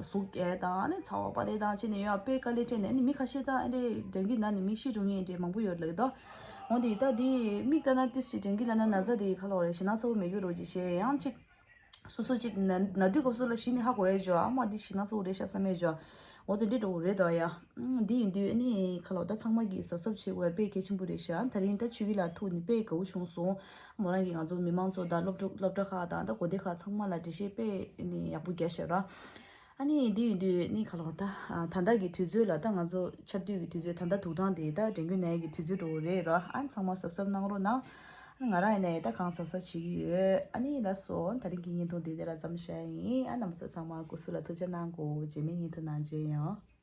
ཟུག་གས་དང་ཨ་ནི་ཚ་བ་པ་རེ་དང་ཅི་ནས་ཡོད་དཔེ་དཀའ་ལས་འཕྲད་ནས། ཨ་ནི་མི་ཁ་ཤས་ད་ཨ་འདྲས་ཌེང་གི་ན་ནི་མི་ཤི་འགྲོ་མཁན་འདྲས་མང་པོ་ཡོད་ལབ་དོ། འོ་དེ་ད་དེ་མིག་ལྟ་ན་ཏིས་ཅིག་ཌེང་གི་ལབ་ན་ན་ཚ་དེ་ག་ལབ་དགོས་རེད། ཞེད་སྣང་ཚ་པོ་མེད་རྒྱུ་རོ་ཅིག་བྱས། ཡང་གཅིག་སོ་སོ་གཅིག་ན་ན་དུས་སྐབས་སུ་ལ་གཞི་ནས་ཧ་གོ་ཡ་ཅོ། ཨ་མ་འདི་ཞེད་སྣང་ཚ་པོ་རེད་ཤག་བསམ་ཡ་ཅོ། འོ་དེ་འདྲས་འགྲོ་གི་རེད་དོ་ཡ། ཨང་འདི་ཡིན་དུས་ཨ་ནི་ག་ལབ་དགོས། ད་ཚང་མ་གིས་གཟབ་གཟབ་བྱེད་དགོས་དཔེ་གལ་ཆེན་པོ་རེད་ཤག། ད་རིང་ད་ཆོས་སྐྱིད་ལགས་ཐུག་ནས་དཔེ་དགའ་བོ་བྱུང་སོང་། མོ་རང་གིས་ང་ཚོ་མི་མང་ཚོ་དང་སློབ་ཕྲུག་སློབ་གྲྭ་ཁག་དང་ད་གོ་སྡེ་ཁག་ཚང་མ་ལ་འགྲེལ་བཤད་དཔེ་ཨ་ནི་ཡག་པོ་རྒྱག་ཤག་ར། ཨ་ནི་འདི་ཡིན་དུས་ཨ་ནི་ག་ལབ་དགོས། ད་ད་ལྟ་གི་དུས་ཚོད་ལ་ད་ང་ཚོ་ཆར་དུས་ཀྱི་དུས་ཚོད། ད་ལྟ་དུག་སྦྲང་དེ་ད་ཌེང་གི་ན་ཡ་གི་དུས་ཚོད་འགྲོ་གི་རེད་ར། ཨ་ནི་ཚང་མ་གཟབ་གཟབ་གནང་རོགས་གནང་། ང་རང་ཡིན་ནའི་ད་གང་གཟབ་གཟབ་བྱེད་ཀྱི་ཡོད། ཨ་ནི་ལགས་སོ། ད་རིང་གི་བརྙན་ཐུང་འདི་འདི་ལ་མཚམས་བཞག་ཡིན། ཨ་རྣམ་པ་ཚོ་ཚང་མ་སྐུ་གཟུགས་ལ་ཐུགས་ཅག་གནང་དགོས། རྗེས་མའི་བརྙན་ཐུང་ནང་མཇལ་ཡོང་།